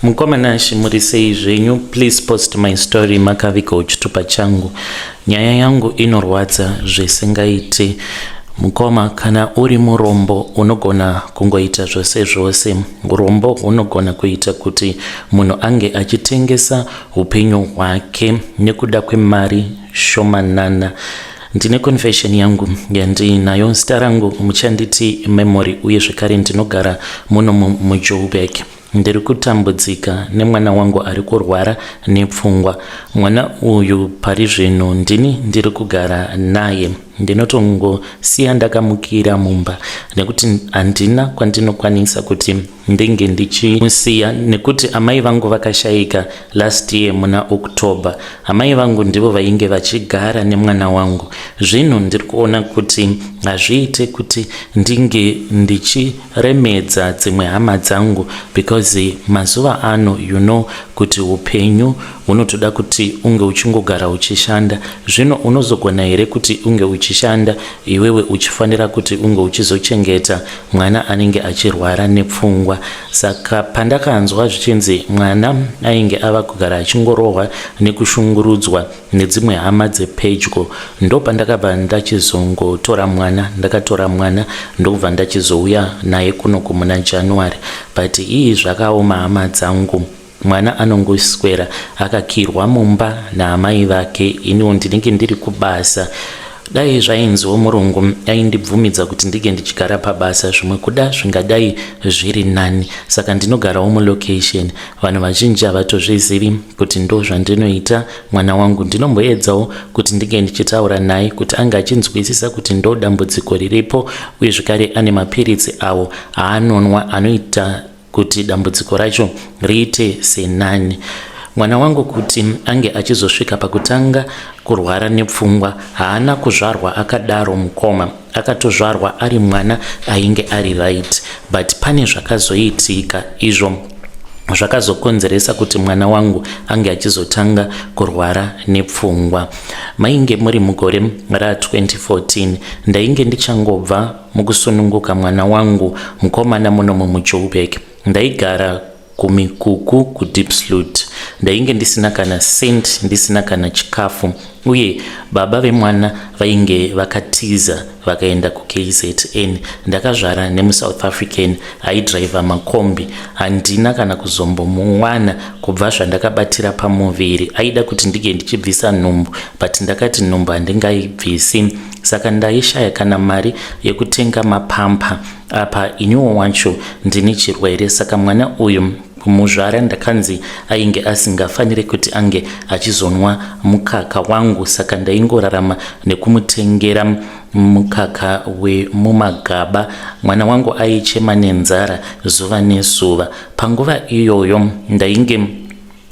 Mukoma Nash muri sei zvenyu please post my story makavigawo chitupa changu nyaya yangu inorwadza zvisingaite mukoma kana uri murombo unogona kungoita zvose zvose urombo hunogona kuita kuti munhu ange achitengesa upenyu hwake nekuda kwemari shomanana Ndine confession yangu yandiinayo zita rangu muchanditi Memory uye zvekare ndinogara muno muJoburg. Ndiri kutambudzika nemwana wangu ari kurwara nepfungwa. Mwana uyu pari zvino ndini ndiri kugara naye. Ndinotongosiya ndakamukira mumba nekuti handina kwandinokwanisa kuti ndinge ndichimusiya nekuti amai vangu vakashaika last year muna October. Amai vangu ndivo vainge vachigara nemwana wangu. Zvino ndiri kuona kuti hazviite kuti ndinge ndichiremedza dzimwe hama dzangu because mazuva ano you know kuti upenyu hunotoda kuti unge uchingogara uchishanda. Zvino unozogona here kuti unge uchishanda iwewe uchifanira kuti unge uchizochengeta mwana anenge achirwara nepfungwa saka pandakanzwa zvichinzi mwana ainge ava kugara achingorohwa nekushungurudzwa nedzimwe hama dzepedyo ndopandakabva ndachizongotora mwana ndakatora mwana ndokubva ndachizouya naye kuno kumuna January but ii zvakaoma hama dzangu Mwana anongoswera akakirwa mumba naamai vake iniwo ndinenge ndiri kubasa. Dai zvainziwo murungu aindibvumidza kuti ndinge ndichigara pabasa zvimwe kuda zvingadai zviri nani. Saka ndinogarawo mulocation. Vanhu vazhinji havatozvizivi kuti ndozvandinoita mwana wangu. Ndinomboedzawo kuti ndinge ndichitaura naye kuti ange achinzwisisa kuti ndodambudziko riripo uye zvekare ane mapiritsi awo aanonwa anoita kuti dambudziko racho riite senani. Mwana wangu kuti ange achizosvika pakutanga kurwara nepfungwa haana kuzvarwa akadaro mukoma akatozvarwa ari mwana ainge ari right but pane zvakazoitika izvo zvakazokonzeresa kuti mwana wangu ange achizotanga kurwara nepfungwa. Mainge muri mugore ra 2014 ndainge ndichangobva mukusununguka mwana wangu mukomana munomu muJoburg. Ndaigara kumikuku kuDiepsloot. Ndainge ndisina kana cent, ndisina kana chikafu uye baba vemwana vainge vakatiza vakaenda kuKZN. Ndakazvara nemuSouth African aidriver makombi. Handina kana kuzombomuwana kubva zvandakabatira pamuviri. Aida kuti ndinge ndichibvisa nhumbu but ndakati nhumbu handingaibvisi. Saka ndaishaya kana mari yekutenga mapamper apa iniwo wacho ndini chirwere saka mwana uyu kumuzvara ndakanzi ainge asingafanire kuti ange achizonwa mukaka wangu saka ndaingorarama nekumutengera mukaka wemumagaba mwana wangu aichema nenzara zuva nezuva panguva iyoyo ndainge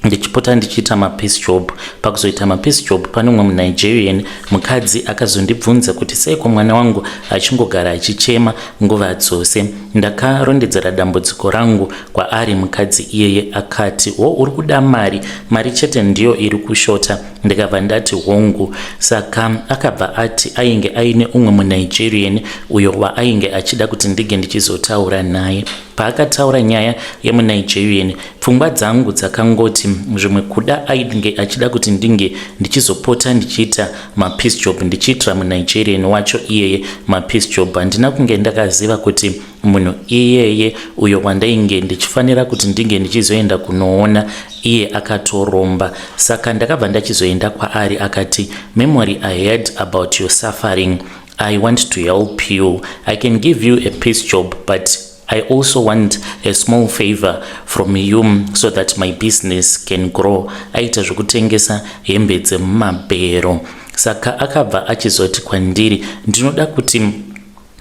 ndichipota ndichiita mapiece job pakuzoita mapiece job pane umwe munigerian mukadzi akazondibvunza kuti seiko mwana wangu achingogara achichema nguva dzose ndakarondedzera dambudziko rangu kwaari mukadzi iyeye akati wo uri kuda mari mari chete ndiyo iri kushota ndikabva ndati hongu saka akabva ati ainge aine umwe munigerian uyo waainge achida kuti ndige ndichizotaura naye Paakataura nyaya yemuNigerian, pfungwa dzangu dzakangoti zvimwe kuda ainge achida kuti ndinge ndichizopota ndichiita mapiece job ndichiitira muNigerian wacho iyeye mapiece job. Handina kunge ndakaziva kuti munhu iyeye uyo wandainge ndichifanira kuti ndinge ndichizoenda kunoona iye akatoromba. Saka ndakabva ndachizoenda kwaari akati, Memory, I heard about your suffering. I want to help you. I can give you a piece job, but I also want a small favor from you so that my business can grow. Aita zvekutengesa hembe dzemumabhero. Saka akabva achizoti kwandiri, ndinoda kuti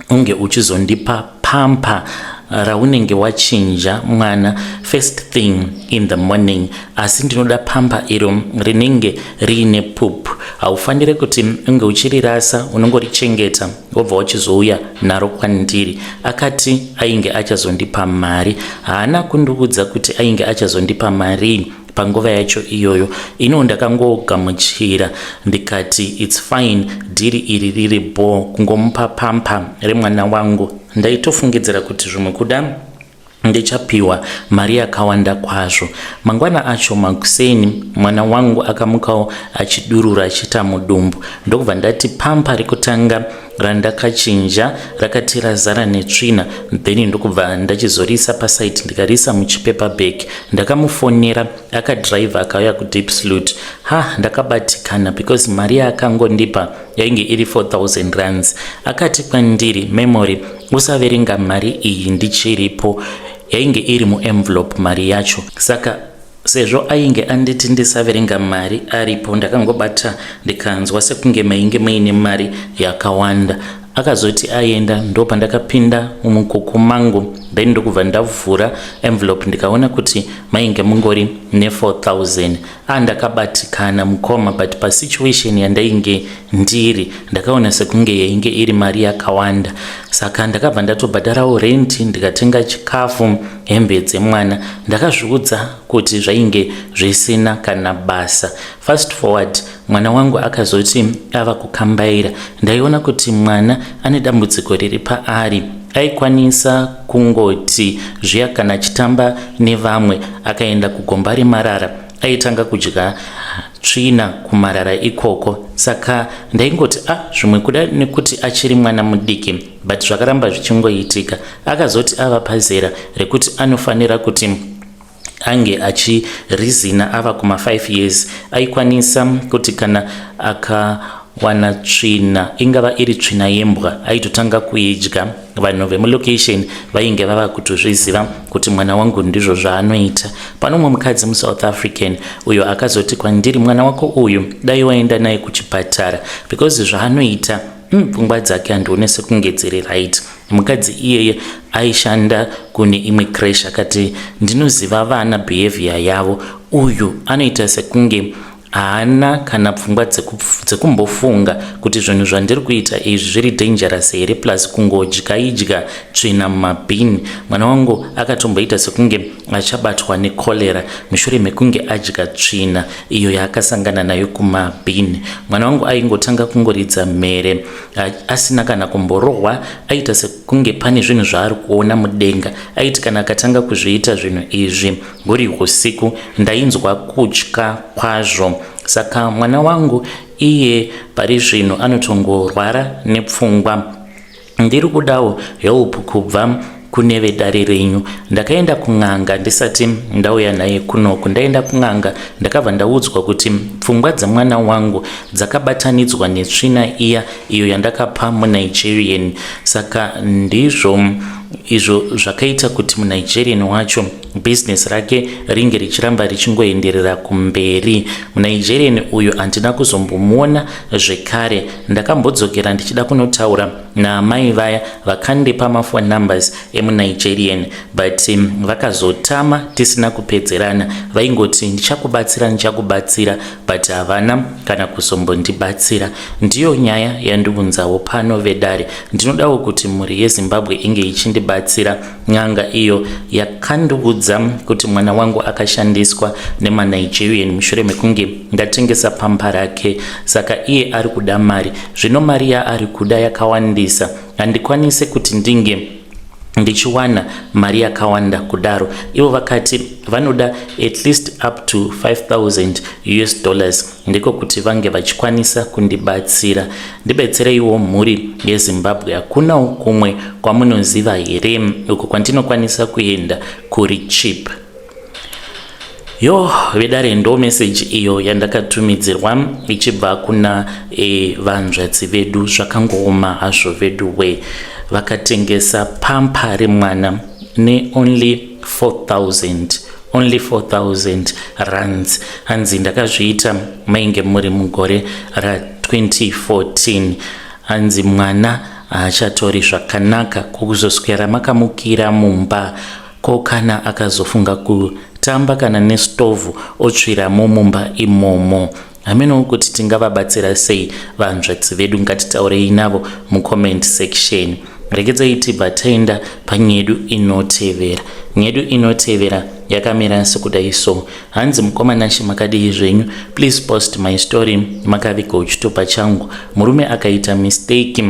unge uchizondipa pamper raunenge wachinja mwana first thing in the morning asi ndinoda pamper iro rinenge riine poop haufanire kuti unge uchirirasa unongorichengeta wobva wachizouya naro kwandiri akati ainge achazondipa mari haana kundiudza kuti ainge achazondipa marii panguva yacho iyoyo iniwo ndakangogamuchira ndikati its fine dhiri iri riri bho kungomupa pamper remwana wangu ndaitofungidzira kuti zvimwe kuda. Ndichapiwa mari yakawanda kwazvo. Mangwana acho makuseni mwana wangu akamukawo achidurura achiita mudumbu ndokubva ndati pampa rekutanga randakachinja rakati razara netsvina then ndokubva ndachizoriisa pasite ndikariisa muchipaper bag. Ndakamufonera akadriver akauya kudeep slut. Ha, ndakabatikana because mari yaakangondipa yainge iri 4000 rands. Akati kwandiri, Memory, usaverenga mari iyi ndichiripo. Yainge iri muenvelope mari yacho, saka sezvo ainge anditi ndisaverenga mari aripo, ndakangobata ndikanzwa sekunge mainge muine mari yakawanda. Akazoti aenda, ndopandakapinda mumukuku mangu, then ndokubva ndavhura envelope ndikaona kuti mainge mungori ne4000. Andakabatikana mukoma, but pasituation yandainge ndiri ndakaona sekunge yainge iri mari yakawanda, saka ndakabva ndatobhadharawo renti, ndikatenga chikafu, hembe dzemwana. Ndakazviudza kuti zvainge zvisina kana basa. Fast forward, mwana wangu akazoti ava kukambaira. Ndaiona kuti mwana ane dambudziko riri paari. Aikwanisa kungoti zviya kana achitamba nevamwe, akaenda kugomba remarara, aitanga kudya tsvina kumarara ikoko. Saka ndaingoti, a ah, zvimwe kuda nekuti achiri mwana mudiki, but zvakaramba zvichingoitika. Akazoti ava pazera rekuti anofanira kuti ange achirizina, ava kuma5 years, aikwanisa kuti kana akawana tsvina, ingava iri tsvina yembwa, aitotanga kuidya. Vanhu vemulocation vainge vava kutozviziva kuti mwana wangu ndizvo zvaanoita. Pano umwe mukadzi muSouth African uyo akazoti kwandiri, "Mwana wako uyu dai waenda naye kuchipatara because zvaanoita, pfungwa dzake handione sekunge dziri right." Mukadzi iyeye aishanda kune imwe creche. Akati, "Ndinoziva vana, behavior yavo. Uyu anoita sekunge haana kana pfungwa dzekumbofunga kuti zvinhu zvandiri kuita izvi zviri dangerous here, plus kungodya idya tsvina mumabhini. Mwana wangu akatomboita sekunge achabatwa necholera mushure mekunge adya tsvina iyo yaakasangana nayo kumabhini. Mwana wangu aingotanga kungoridza mhere asina kana kumborohwa. Aita sekunge pane zvinhu zvaari kuona mudenga. Aiti kana akatanga kuzviita zvinhu izvi huri usiku, ndainzwa kutya kwazvo. Saka mwana wangu iye pari zvino anotongorwara nepfungwa. Ndiri kudawo help kubva kune vedare renyu. Ndakaenda kun'anga ndisati ndauya naye kunoku. Ndaenda kun'anga, ndakabva ndaudzwa kuti pfungwa dzemwana wangu dzakabatanidzwa netsvina iya iyo yandakapa muNigerian. Saka ndizvo izvo zvakaita kuti muNigerian wacho bhizinesi rake ringe richiramba richingoenderera kumberi. MuNigerian uyu handina kuzombomuona zvekare. Ndakambodzokera ndichida kunotaura naamai vaya vakandipa maphone numbers emuNigerian, but vakazotama tisina kupedzerana. Vaingoti, 'Ndichakubatsira, ndichakubatsira,' but havana kana kuzombondibatsira. Ndiyo nyaya yandiunzawo pano vedare. Ndinodawo kuti mhuri yeZimbabwe inge ichindibatsira. N'anga iyo yakandiudza kuti mwana wangu akashandiswa nemaNigerian mushure mekunge ndatengesa pamper rake, saka iye ari kuda mari. Zvino mari yaari kuda yakawandisa. Handikwanisi kuti ndinge ndichiwana mari yakawanda kudaro. Ivo vakati vanoda at least up to 5000 US dollars, ndiko kuti vange vachikwanisa kundibatsira. Ndibetsereiwo, mhuri yeZimbabwe. Hakunawo kumwe kwamunoziva here uko kwandinokwanisa kuenda kuri cheap?" Yo vedare, ndo meseji iyo yandakatumidzirwa ichibva kuna vanzvadzi vedu. Zvakangooma hazvo vedu we. Vakatengesa pamper remwana neonly 4000, only 4000 rands. Hanzi ndakazviita mainge muri mugore ra2014. Hanzi mwana haachatori zvakanaka. Kuzoswera makamukira mumba, ko kana akazofunga kutamba kana nestovhu otsviramo mumba imomo? Hamenowo kuti tingavabatsira sei vanzvadzi vedu. Ngatitaurei navo mucomment section. Regedzai tibva taenda panyedu inotevera. Nyedu inotevera yakamira sekudai so. Hanzi, "Mukoma Nashe, makadii zvenyu? Please post my story makaviga chitupa changu. Murume akaita mistake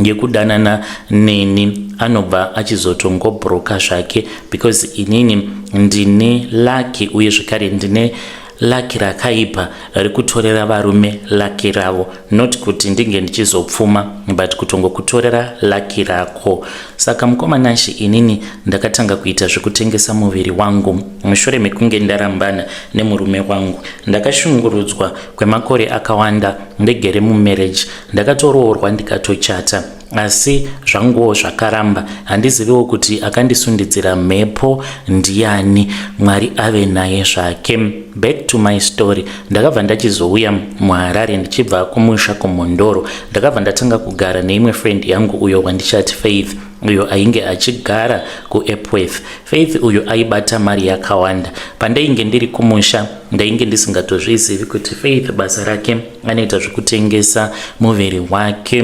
yekudanana neni. anobva achizotongobroka zvake because inini ndine lucky uye zvekare ndine lucky rakaipa rekutorera varume lucky ravo, not kuti ndinge ndichizopfuma, but kutongokutorera lucky rako. Saka mukoma Nashi, inini ndakatanga kuita zvekutengesa muviri wangu mushure mekunge ndarambana nemurume wangu. Ndakashungurudzwa kwemakore akawanda ndegere mumarriage. Ndakatoroorwa, ndikatochata, asi zvanguwo zvakaramba. Handiziviwo kuti akandisundidzira mhepo ndiani. Mwari ave naye zvake. Back to my story. Ndakabva ndachizouya muHarare ndichibva kumusha kuMhondoro. Ndakabva ndatanga kugara neimwe friend yangu, uyo wandichati Faith, uyo ainge achigara kuEpworth. Faith uyo aibata mari yakawanda. Pandainge ndiri kumusha, ndainge ndisingatozvizivi kuti Faith basa rake anoita zvekutengesa muviri wake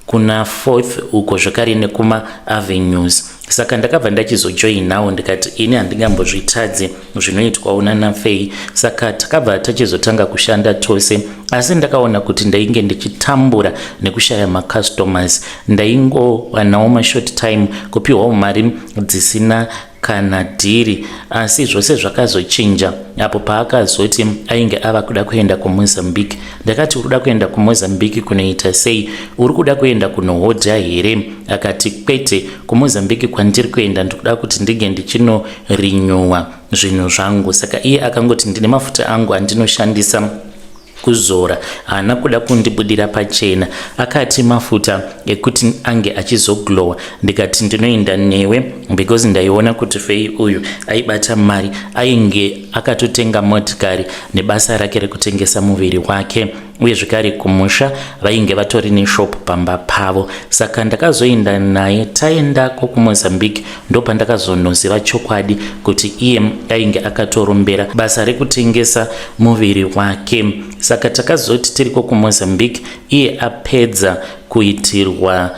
kuna Fourth uko, zvakare nekuma-avenues. Saka ndakabva ndachizojoinawo, ndikati ini handingambozvitadzi zvinoitwawo nanaFei. Saka takabva tachizotanga kushanda tose, asi ndakaona kuti ndainge ndichitambura nekushaya macustomers. Ndaingowanawo mashort time, kupiwawo mari dzisina kana dhiri. Asi zvose zvakazochinja apo paakazoti ainge ava kuda kuenda kuMozambique. Ndakati, "Uri kuda kuenda kuMozambique kunoita sei? Uri kuda kuenda kunohodha here?" Akati, "Kwete, kuMozambique kwandiri kuenda ndikuda kuti ndinge ndichinorenewa zvinhu zvangu." Saka iye akangoti, "Ndine mafuta angu andinoshandisa kuzora." Haana kuda kundibudira pachena. Akati mafuta ekuti ange achizoglowa. Ndikati ndinoenda newe because ndaiona kuti Fei uyu aibata mari, ainge akatotenga motikari nebasa rake rekutengesa muviri wake, uye zvekare kumusha vainge vatori neshop pamba pavo. Saka ndakazoenda naye. Taendako kuMozambique, ndopandakazonoziva chokwadi kuti iye ainge akatorombera basa rekutengesa muviri wake. Saka takazoti tiriko kuMozambique, iye apedza kuitirwa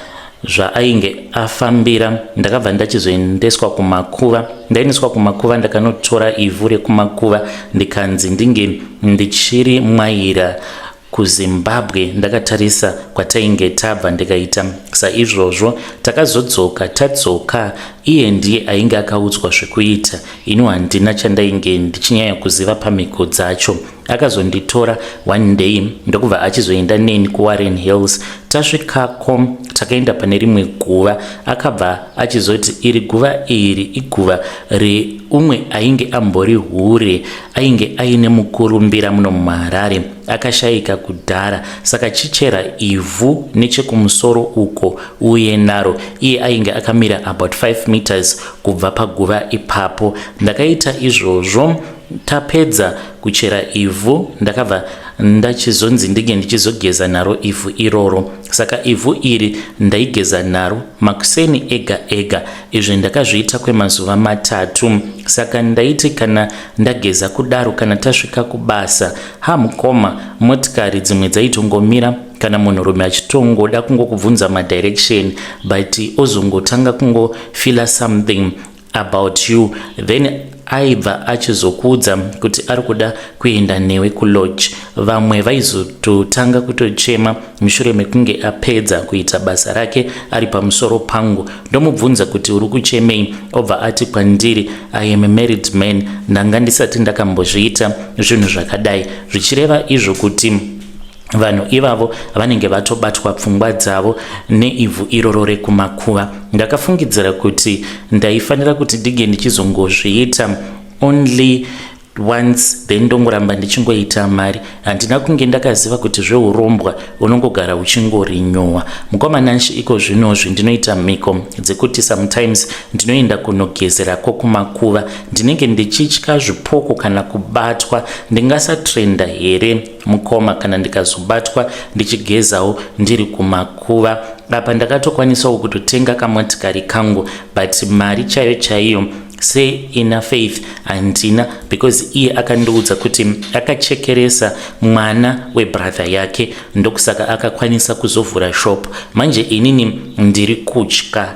zvaainge afambira, ndakabva ndachizoendeswa kumakuva. Ndaendeswa kumakuva, ndakanotora ivhu rekumakuva, ndikanzi ndinge ndichiri mwaira kuZimbabwe ndakatarisa kwatainge tabva. Ndikaita saizvozvo. Takazodzoka. Tadzoka, iye ndiye ainge akaudzwa zvekuita, ini handina chandainge ndichinyanya kuziva pamhiko dzacho. Akazonditora one day, ndokubva achizoenda neni kuWarren Hills. Tasvikako, takaenda pane rimwe guva. Akabva achizoti iri guva iri iguva reumwe ainge ambori hure, ainge aine mukurumbira muno muHarare, akashayika kudhara. Saka chichera ivhu nechekumusoro uko uye naro. Iye ainge akamira about 5 meters kubva paguva ipapo. Ndakaita izvozvo. Tapedza kuchera ivhu, ndakabva ndachizonzi ndinge ndichizogeza naro ivhu iroro. Saka ivhu iri ndaigeza naro makuseni ega ega. Izvi ndakazviita kwemazuva 3. Saka ndaiti kana ndageza kudaro, kana tasvika kubasa, ha mukoma, motikari dzimwe dzaitongomira kana munhurume achitongoda kungokubvunza madirection, but ozongotanga kungofeela something about you, then aibva achizokuudza kuti ari kuda kuenda newe kulodge. Vamwe vaizototanga kutochema mushure mekunge apedza kuita basa rake ari pamusoro pangu. Ndomubvunza kuti, "Uri kuchemei?" Obva ati kwandiri, "I am a married man, ndanga ndisati ndakambozviita zvinhu zvakadai," zvichireva izvo kuti vanhu ivavo vanenge vatobatwa pfungwa dzavo neivhu iroro rekumakuva. Ndakafungidzira kuti ndaifanira kuti ndinge ndichizongozviita only once, then ndongoramba ndichingoita mari. Handina kunge ndakaziva kuti zveurombwa unongogara uchingorenewa. Mukoma Nashi, iko zvinozvi ndinoita mhiko dzekuti sometimes ndinoenda kunogezerako kumakuva. Ndinenge ndichitya zvipoko kana kubatwa. Ndingasatrenda here, mukoma, kana ndikazobatwa ndichigezawo ndiri kumakuva? Apa ndakatokwanisawo kutotenga kamotikari kangu, but mari chaiyo chaiyo seina Faith handina, because iye akandiudza kuti akachekeresa mwana webrother yake, ndokusaka akakwanisa kuzovhura shop. Manje inini ndiri kutya.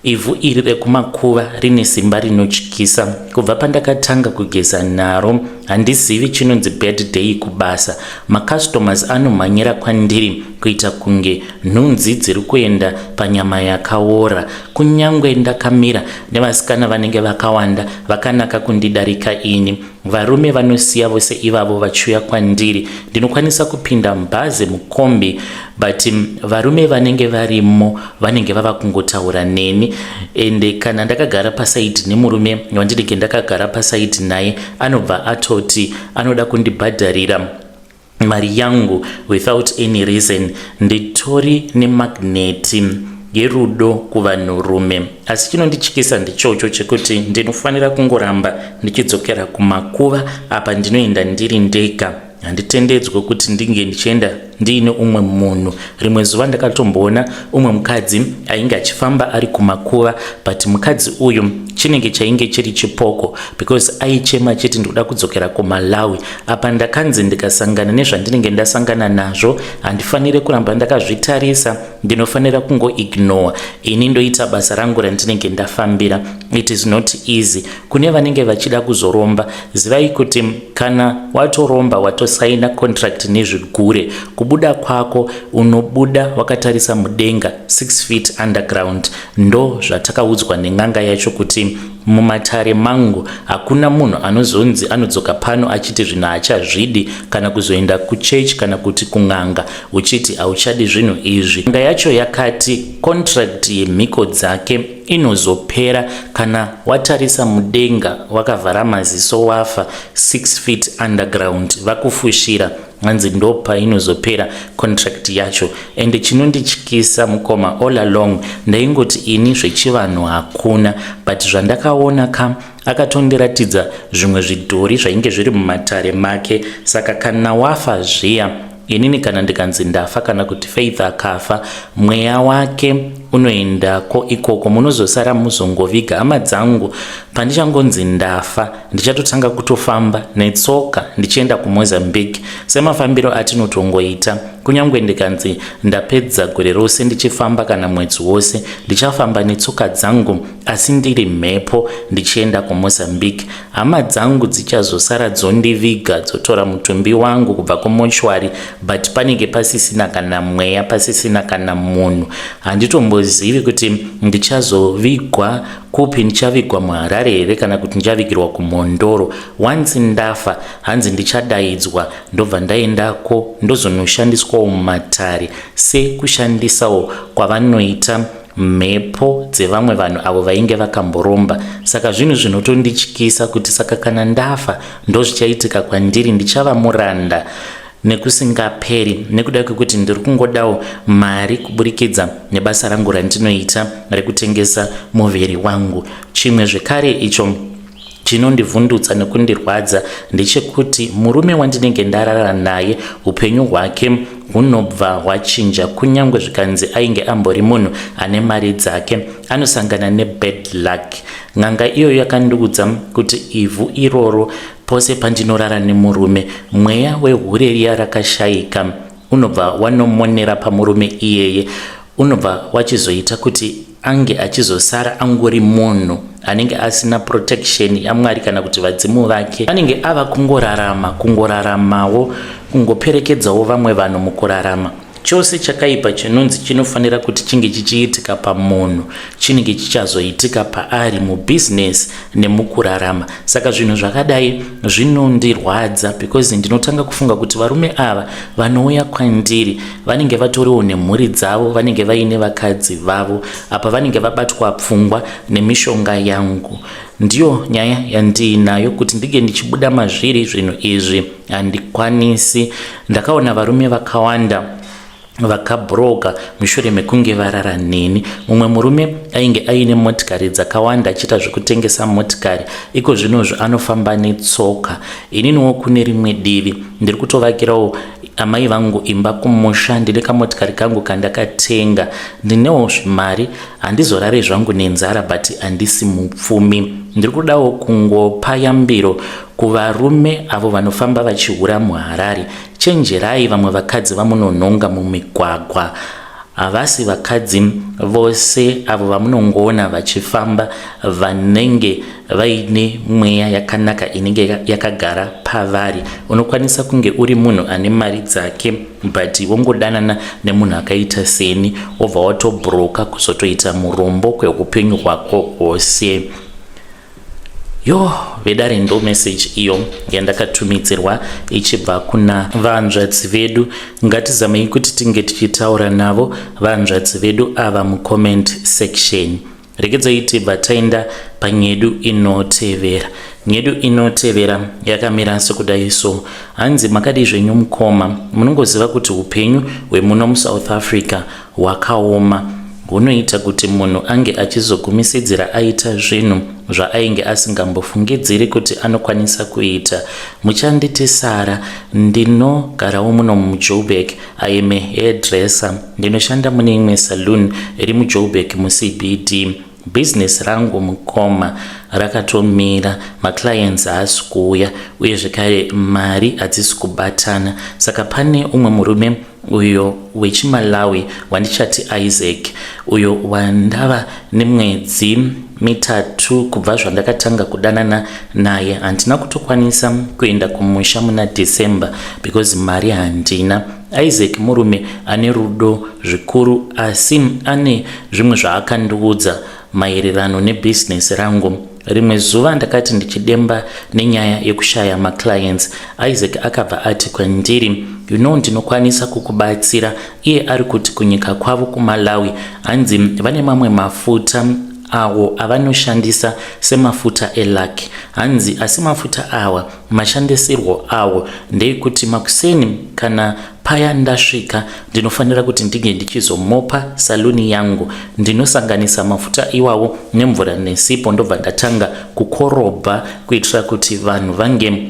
Ivhu iri rekumakuva rine simba rinotyisa. Kubva pandakatanga kugeza naro handizivi chinonzi bad day kubasa. Macustomers anomhanyira kwandiri kuita kunge nhunzi dziri kuenda panyama yakaora. Kunyangwe ndakamira nevasikana vanenge vakawanda vakanaka kundidarika ini. Varume vanosiya vose ivavo vachiuya kwandiri. Ndinokwanisa kupinda mubhazi mukombi but varume vanenge varimo vanenge vava kungotaura neni ende kana ndakagara pasaidi nemurume wandinenge ndakagara pasaidi naye anobva atoti anoda kundibhadharira mari yangu without any reason. Nditori nemagneti yerudo kuvanhurume asi chinondityisa ndichocho chekuti ndinofanira kungoramba ndichidzokera kumakuva apa ndinoenda ndiri ndega handitendedzwe kuti ndinge ndichienda ndiine umwe munhu rimwe zuva ndakatomboona umwe mukadzi ainge achifamba ari kumakuva but mukadzi uyu chinenge chainge chiri chipoko because aichema achiti ndikuda kudzokera kumalawi apa ndakanzi ndikasangana nezvandinenge ndasangana nazvo handifanire kuramba ndakazvitarisa ndinofanira kungoignore ini ndoita basa rangu randinenge ndafambira it is not easy kune vanenge vachida kuzoromba zivai kuti kana watoromba watosaina contract nezvigure kubuda kwako unobuda wakatarisa mudenga 6 feet underground ndo zvatakaudzwa nen'anga yacho kuti mumatare mangu hakuna munhu anozonzi anodzoka pano achiti zvinhu haachazvidi kana kuzoenda kuchechi kana kuti kun'anga uchiti hauchadi zvinhu izvi n'anga yacho yakati contract yemhiko dzake inozopera kana watarisa mudenga wakavhara maziso wafa 6 feet underground vakufushira hanzi ndo painozopera contract yacho ende chinondityisa mukoma all along ndaingoti ini zvechivanhu hakuna but zvandakaona ka akatondiratidza zvimwe zvidhori zvainge zviri mumatare make saka kana wafa zviya inini kana ndikanzi ndafa kana kuti Faith akafa mweya wake unoendako ikoko munozosara muzongoviga hama dzangu pandichangonzi ndafa ndichatotanga kutofamba netsoka ndichienda kumozambique semafambiro atinotongoita kunyange ndikanzi ndapedza gore rose ndichifamba kana mwedzi wose ndichafamba netsoka dzangu asi ndiri mhepo ndichienda kumozambique hama dzangu dzichazosara dzondiviga dzotora mutumbi wangu kubva kumochwari but panenge pasisina kana mweya pasisina kana munhu handitombozivi kuti ndichazovigwa kupi ndichavigwa muharare here kana kuti ndichavigirwa kumhondoro once ndafa hanzi ndichadaidzwa ndobva ndaendako ndozonoshandiswawo mumatare sekushandisawo kwavanoita mhepo dzevamwe vanhu avo vainge vakamboromba saka zvinhu zvinotondityisa kuti saka kana ndafa ndozvichaitika kwandiri ndichava muranda nekusingaperi nekuda kwekuti ndiri kungodawo mari kuburikidza nebasa rangu randinoita rekutengesa muviri wangu chimwe zvekare icho chinondivhundutsa nekundirwadza ndechekuti murume wandinenge ndarara naye upenyu hwake hunobva hwachinja kunyange zvikanzi ainge ambori munhu ane mari dzake anosangana nebad luck n'anga iyoyo yakandiudza kuti ivhu iroro pose pandinorara nemurume mweya wehure riya rakashayika unobva wanomonera pamurume iyeye unobva wachizoita kuti ange achizosara angori munhu anenge asina protection yamwari kana kuti vadzimu vake anenge ava kungorarama kungoraramawo kungoperekedzawo vamwe vanhu mukurarama chose chakaipa chinonzi chinofanira kuti chinge chichiitika pamunhu chinenge chichazoitika paari mubhizinesi nemukurarama saka zvinhu zvakadai zvinondirwadza because ndinotanga kufunga kuti varume ava vanouya kwandiri vanenge vatoriwo nemhuri dzavo vanenge vaine vakadzi vavo apa vanenge vabatwa pfungwa nemishonga yangu ndiyo nyaya yandiinayo kuti ndinge ndichibuda mazviri zvinhu izvi handikwanisi ndakaona varume vakawanda vakabroka mushure mekunge varara neni mumwe murume ainge aine motikari dzakawanda achiita zvekutengesa motikari iko zvinozvo anofamba netsoka ininiwo kune rimwe divi ndiri kutovakirawo amai vangu imba kumusha ndine kamotikari kangu kandakatenga ndinewo zvimari handizorare zvangu nenzara but handisi mupfumi ndiri kudawo kungopa yambiro kuvarume avo vanofamba vachihura muharare chenjerai vamwe vakadzi vamunonhonga mumigwagwa. Havasi vakadzi vose avo vamunongoona vachifamba vanenge vaine mweya yakanaka inenge yakagara pavari. Unokwanisa kunge uri munhu ane mari dzake but wongodanana nemunhu akaita seni wobva watobroka kuzotoita murombo kweupenyu hwako hwose. Yo vedare ndo message iyo yandakatumidzirwa ichibva kuna vanzvadzi vedu. Ngatizamei kuti tinge tichitaura navo vanzvadzi vedu ava mucomment section. Regedzai tibva taenda panyedu inotevera. Nyedu inotevera yakamira sekudai so. Hanzi makadii zvenyu mukoma, munongoziva kuti upenyu hwemuno muSouth Africa hwakaoma hunoita kuti munhu ange achizogumisidzira aita zvinhu zvaainge asingambofungidziri kuti anokwanisa kuita. Muchanditi Sara, ndinogarawo muno muJoburg. I am a hairdresser. Ndinoshanda mune imwe saloon iri muJoburg muCBD. Business rangu mukoma rakatomira, maclients haasi kuuya uye zvekare mari hadzisi kubatana. Saka pane umwe murume uyo wechiMalawi wandichati Isaac uyo wandava nemwedzi mitatu kubva zvandakatanga kudanana naye. Handina kutokwanisa kuenda kumusha muna December because mari handina. Isaac murume ane rudo zvikuru asi ane zvimwe zvaakandiudza maererano nebusiness rangu. Rimwe zuva ndakati ndichidemba nenyaya yekushaya maclients, Isaac akabva ati kwandiri, you know ndinokwanisa kukubatsira. Iye ari kuti kunyika kwavo kuMalawi hanzi vane mamwe mafuta awo avanoshandisa semafuta eluck. Hanzi asi mafuta awa mashandisirwo awo ndeyekuti makuseni kana paya ndasvika ndinofanira kuti ndinge ndichizomopa saluni yangu. Ndinosanganisa mafuta iwawo nemvura nesipo ndobva ndatanga kukorobha kuitira kuti vanhu vange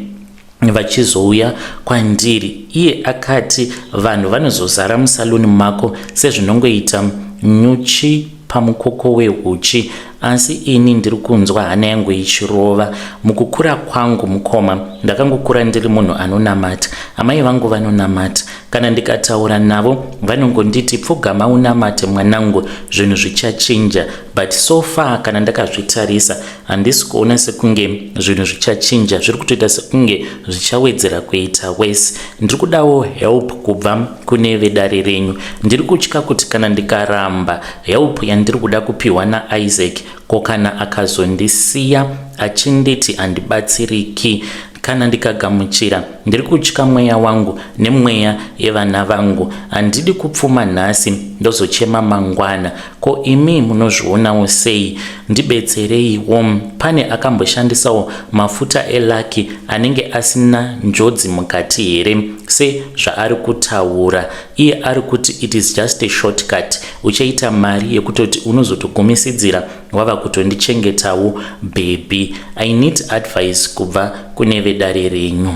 vachizouya kwandiri. Iye akati vanhu vanozozara musaluni mako sezvinongoita nyuchi pamukoko wehuchi. Asi ini ndiri kunzwa hana yangu ichirova. Mukukura kwangu mukoma ndakangokura ndiri munhu anonamata. Amai vangu vanonamata. Kana ndikataura navo vanongonditi pfugama unamate mwanangu zvinhu zvichachinja. But so far kana ndakazvitarisa handisi kuona sekunge zvinhu zvichachinja, zviri kutoita sekunge zvichawedzera kuita worse. Ndiri kudawo help kubva kune vedare renyu. Ndiri kutya kuti kana ndikaramba help yandiri kuda kupiwa naIsaac, ko kana akazondisiya achinditi handibatsiriki, kana ndikagamuchira ndiri kutya mweya wangu nemweya yevana vangu. Handidi kupfuma nhasi ndozochema mangwana. Ko imi munozvionawo sei? Ndibetsereiwo. Pane akamboshandisawo mafuta elucky anenge asina njodzi mukati here sezvaari kutaura? Iye ari kuti it is just a shortcut, uchaita mari yekutoti unozotogumisidzira wava kutondichengetawo baby. I need advice kubva kune vedare renyu.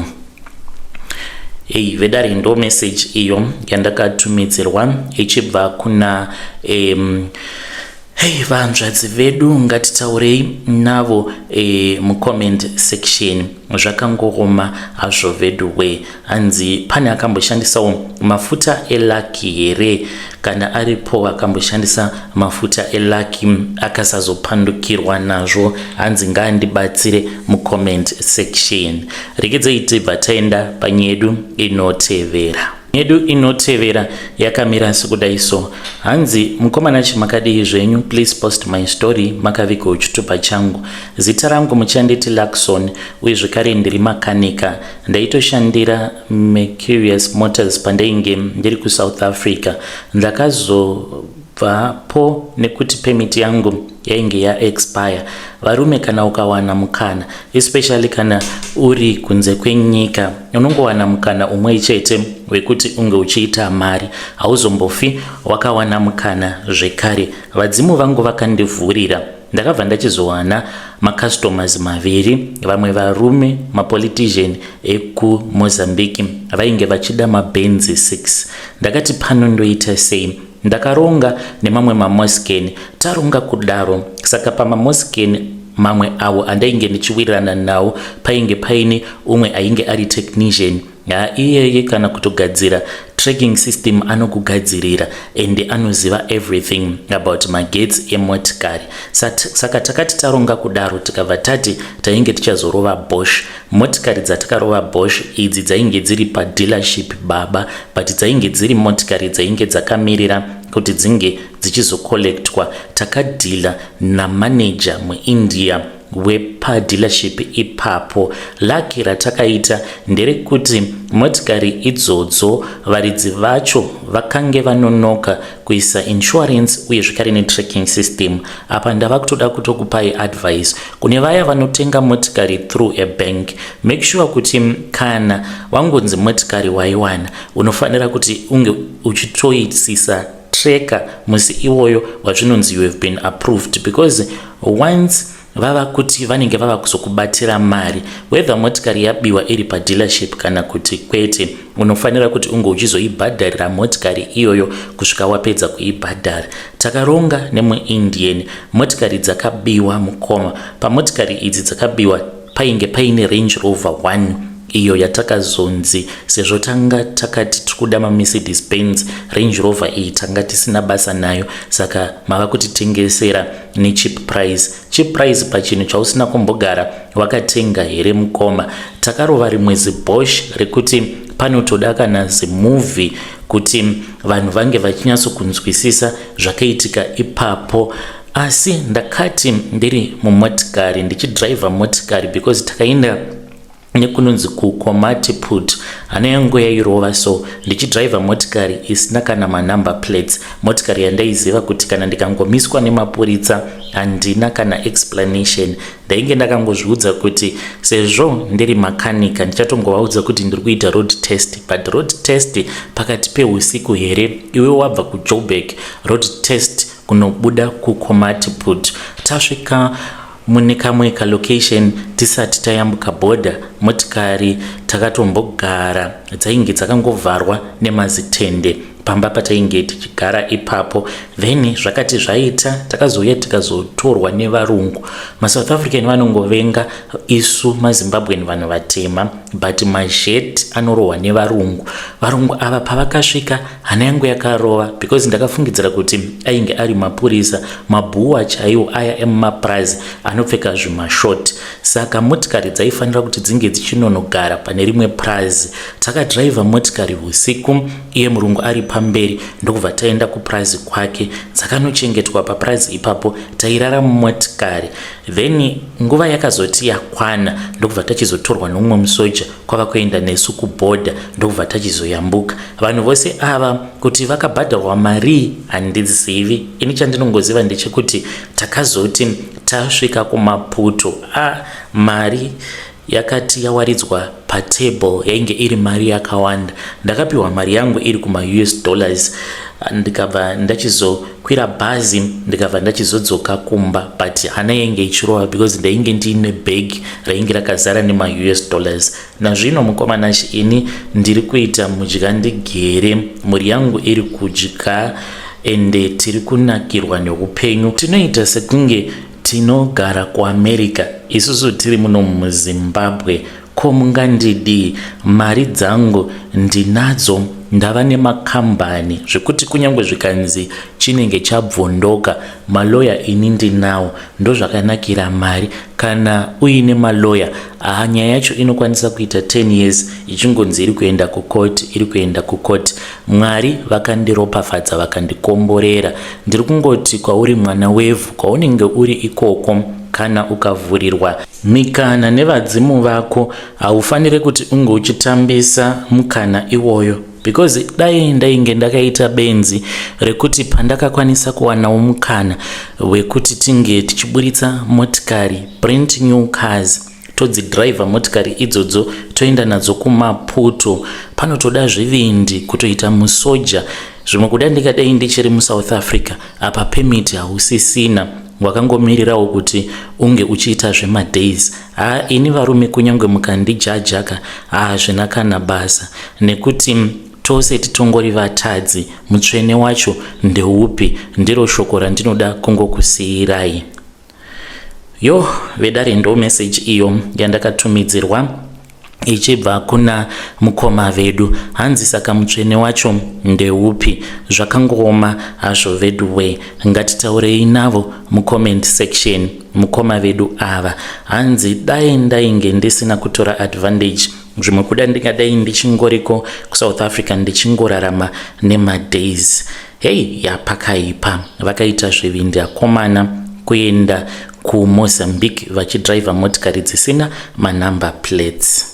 Hey, vedare ndo message iyo yandakatumidzirwa ichibva kuna hey, vanzvadzi vedu. Ngatitaurei navo mucomment section. Zvakangooma hazvo vedu we. Hanzi pane akamboshandisawo mafuta elucky here? Kana aripo akamboshandisa mafuta elucky akasazopandukirwa nazvo, hanzi ngaandibatsire mucomment section. Regedzei tibva taenda panyedu inotevera. Yedu inotevera yakamira sekudai so. Hanzi mukomana chimakadii zvenyu, please post my story makaviga chitupa changu. Zita rangu muchanditi Luckson uye zvekare ndiri makanika. Ndaitoshandira Mercurius Motors pandainge ndiri kuSouth Africa. Ndakazobvapo nekuti permit yangu yainge yaexpire. Varume, kana ukawana mukana, especially kana uri kunze kwenyika, unongowana mukana umwe chete wekuti unge uchiita mari, hauzombofi wakawana mukana zvekare. Vadzimu vangu vakandivhurira, ndakabva ndachizowana macustomers maviri, vamwe varume mapolitician ekuMozambique vainge vachida maBenz 6. Ndakati pano ndoita sei? Ndakaronga nemamwe mamosken, taronga kudaro. Saka pamamosken mamwe avo andainge ndichiwirirana nawo painge paine umwe ainge ari technician. Haa iyeye kana kutogadzira tracking system anokugadzirira ende anoziva everything about magetsi emotikari. Saka takati taronga kudaro tikabva tati tainge tichazorova Bosch. Motikari dzatakarova Bosch idzi dzainge dziri padealership baba but dzainge dziri motikari dzainge dzakamirira kuti dzinge dzichizocollectwa. Takadhila namanager muIndia wepadealership ipapo. Lucky ratakaita nderekuti motikari idzodzo varidzi vacho vakange vanonoka kuisa insurance uye zvekare netracking system. Apa ndava kutoda kutokupai advice kune vaya vanotenga motikari through a bank. Make sure kuti kana wangonzi motikari waiwana unofanira kuti unge uchitoisisa tracker musi iwoyo wazvinonzi you have been approved, because once vava kuti vanenge vava kuzokubatira mari, whether motikari yabiwa iri padealership kana kuti kwete, unofanira kuti unge uchizoibhadharira motikari iyoyo kusvika wapedza kuibhadhara. Takaronga nemuIndian, motikari dzakabiwa mukoma. Pamotikari idzi dzakabiwa painge paine Range Rover 1 iyo yatakazonzi, sezvo tanga takati tiri kuda maMercedes Benz, Range Rover iyi tanga tisina basa nayo, saka mava kutitengesera necheap price. Cheap price pachinhu chausina kumbogara wakatenga here mukoma? Takarova rimwe ziBosch rekuti panotoda kana zimovie kuti vanhu vange vachinyatsokunzwisisa zvakaitika ipapo. Asi ndakati ndiri mumotikari ndichidhiraivha motikari, because takaenda nekunonzi kuKomatipoort, hana yangu yairova. So ndichidhiraivha motikari isina kana manumber plates, motikari yandaiziva kuti kana ndikangomiswa nemapurisa handina kana explanation. Ndainge ndakangozviudza kuti sezvo ndiri makanika, ndichatongovaudza kuti ndiri kuita road test. But road test pakati peusiku here, iwe wabva kuJoburg, road test kunobuda kuKomatipoort? Tasvika mune kamwe kalocation tisati tayambuka bhodha, motikari takatombogara dzainge dzakangovharwa nemazitende pamba patainge tichigara ipapo. Then zvakati zvaita, takazouya tikazotorwa nevarungu. MaSouth African vanongovenga isu maZimbabwean, vanhu vatema, but mazhet anorohwa nevarungu. Varungu ava pavakasvika, hana yangu yakarova because ndakafungidzira kuti ainge ari mapurisa, mabhuwa chaiwo aya emumapurazi anopfeka zvimashort. Saka motikari dzaifanira kuti dzinge dzichinonogara pane rimwe purazi. Takadhiraivha motikari usiku, iye murungu ari pamberi, ndokubva taenda kupurazi kwake. Dzakanochengetwa papurazi ipapo, tairara mumotikari. Then nguva yakazoti yakwana, ndokubva tachizotorwa nomumwe musoja kwava kuenda nesu kubhodha, ndokubva tachizoyambuka. Vanhu vose ava kuti vakabhadharwa mari handizivi. Ini chandinongoziva ndechekuti takazoti tasvika kuMaputo, a mari yakati yawaridzwa patable yainge iri mari yakawanda. Ndakapiwa mari yangu iri kumaUS dollars, ndikabva ndachizokwira bhazi, ndikabva ndachizodzoka kumba, but hana yainge ichirova because ndainge ndiine bhegi rainge rakazara nemaUS dollars. Nazvino mukomanashi, ini ndiri kuita mudya ndigere, mhuri yangu iri kudya, ende tiri kunakirwa neupenyu. Tinoita sekunge tinogara kuAmerica, isusu tiri muno muZimbabwe. Ko mungandidii? Mari dzangu ndinadzo, ndava nemakambani zvekuti kunyange zvikanzi chinenge chabvondoka, maloya ini ndinawo. Ndozvakanakira mari, kana uine maloya, haa, nyaya yacho inokwanisa kuita 10 years ichingonzi iri kuenda kukoti, iri kuenda kukoti. Mwari vakandiropafadza, vakandikomborera. Ndiri kungoti kwauri mwana wevhu, kwaunenge uri ikoko, kana ukavhurirwa mikana nevadzimu vako, haufaniri kuti unge uchitambisa mukana iwoyo, because dai ndainge ndakaita benzi rekuti pandakakwanisa kuwanawo mukana wekuti tinge tichiburitsa motikari, brand new cars, todzidhiraivha motikari idzodzo, toenda nadzo kuMaputo, panotoda zvivindi kutoita musoja. Zvimwe kuda ndikadai ndichiri muSouth Africa. Apa permit hausisina, wakangomirirawo kuti unge uchiita zvemadays. Ha, ini varume, kunyange mukandijajaka, hazvina kana basa, nekuti tose titongori vatadzi. Mutsvene wacho ndeupi? Ndiro shoko randinoda kungokusiyirai. Yo vedare, ndo meseji iyo yandakatumidzirwa. Ichibva kuna mukoma vedu hanzi saka mutsvene wacho ndeupi? Zvakangooma hazvo veduwee. Ngatitaurei navo mucomment section mukoma vedu ava. Hanzi dai ndainge ndisina kutora advantage zvimwe kuda ndingadai ndichingoriko kuSouth Africa ndichingorarama nemadays. Hei yapakaipa vakaita zvivindi akomana kuenda kuMozambique vachidriver motikari dzisina manumber plates.